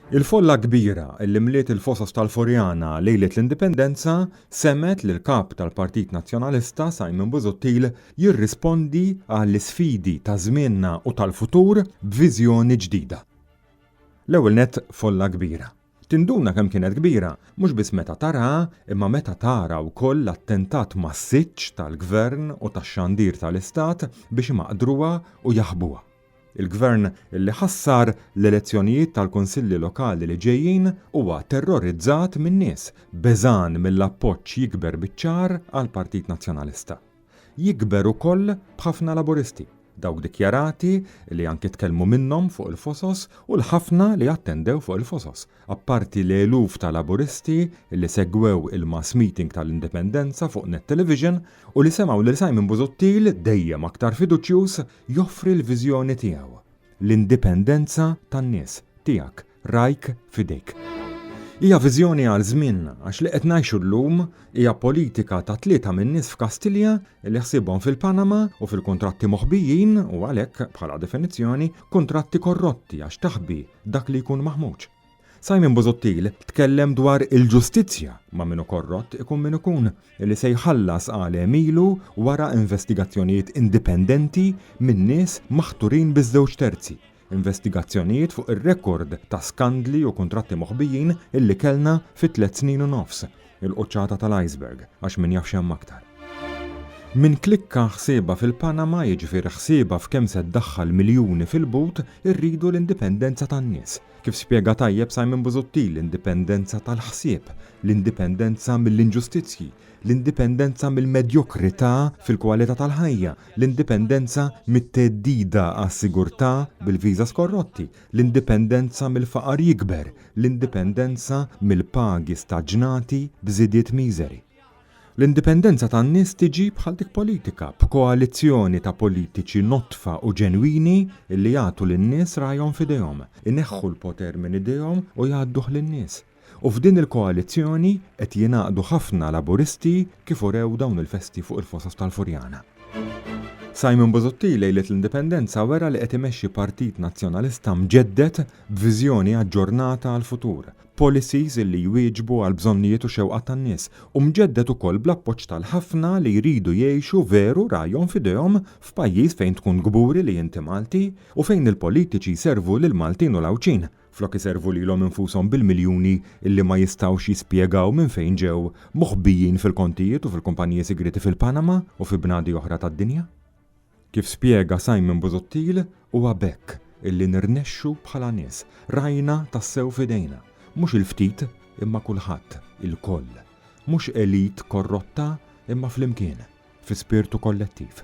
Il-folla kbira li mliet il-Fosos tal-Furjana lejliet l-Indipendenza semgħet lill-Kap tal-Partit Nazzjonalista Simon Busuttil jirrispondi għall-isfidi ta' żmienna u tal-futur b'viżjoni ġdida. L-ewwel nett folla kbira. Tinduna kemm kienet kbira, mhux biss meta taraha, imma meta tara wkoll l-attentat massiċċ tal-Gvern u tax-xandir tal-Istat biex imaqdruha u jaħbuha. Il-Gvern li ħassar l-elezzjonijiet tal-Kunsilli Lokali li ġejjin huwa terrorizzat min-nies, beżgħan mill-appoġġ jikber biċ-ċar għall-Partit Nazzjonalista. Jikber ukoll b'ħafna Laburisti, dawk dikjarati li anki tkellmu minnhom fuq il-Fosos u l-ħafna li attendew fuq il-Fosos, apparti l-eluf ta' Laburisti li segwew il-mass meeting tal-Indipendenza fuq Net Television u li semgħu lil Simon Busuttil, dejjem aktar fiduċjuż, joffri l-viżjoni tiegħu, l-indipendenza tan-nies, tiegħek, rajk f'idejk. Hija viżjoni għal żmienna għax li qed ngħixu llum hija politika ta' tlieta min-nies f'Kastilja li ħsiebhom fil-Panama u fil-kuntratti moħbijin u għalhekk, bħala definizzjoni, kuntratti korrotti għax taħbi dak li jkun maħmuġ. Simon Busuttil tkellem dwar il-ġustizzja ma' min hu korrott ikun min ikun li se jħallas għal għemilu wara investigazzjonijiet indipendenti minn nies maħturin biż-żewġ terzi, investigazzjonijiet fuq ir-rekord ta' skandli u kuntratti moħbijin illi kellna fi tlett snin u nofs, il-quċċata tal-iceberg għax min jaf x'hemm aktar. Min klikka ħsiebha fil-Panama, jiġifieri ħsiebha f'kemm se ddaħħal miljuni fil-but, irridu l-indipendenza tan-nies. Kif spjega tajjeb Simon Busuttil, l-indipendenza tal-ħsieb, l-indipendenza mill-inġustizzji, l-indipendenza mill-medjokrità fil-kwalità tal-ħajja, l-indipendenza mit-theddida għas-sigurtà bil-visas korrotti, l-indipendenza mill-faqar jikber, l-indipendenza mill-pagi staġnati b'żidiet miżeri. L-indipendenza tan-nies tiġi bħal dik politika, b'koalizzjoni ta' politiċi nodfa u ġenwini li jagħtu lin-nies rajhom f'idejhom, ineħħu l-poter minn idejhom u jgħadduh lin-nies. U f'din il-koalizzjoni qed jingħaqdu ħafna Laburisti kif urew dawn il-festi fuq il-Fosos tal-Furjana. Simon Busuttil lejliet l-Indipendenza wera li qed imexxi Partit Nazzjonalista mġedded b'viżjoni aġġornata għall-futur, policies li jwieġbu għall-bżonnijiet u xewqat tan-nies, u mġedded ukoll bl-appoġġ tal-ħafna li jridu jgħixu veru rajhom f'idejhom f'pajjiż fejn tkun kburi li inti Malti u fejn il-politiċi jservu lill-Maltin u l-Għawdxin flok iservu lilhom infushom bil-miljuni li ma jistgħux jispjegaw minn fejn ġew moħbijin fil-kontijiet u fil-kumpaniji sigrieti fil-Panama u fi bnadi oħra tad-dinja. Kif spjega Simon Busuttil, huwa b'hekk illi nirnexxu bħala nies, rajna tassew f'idejna, mhux il-ftit imma kulħadd, ilkoll. Mhux elite korrotta imma flimkien, fi spirtu kollettiv.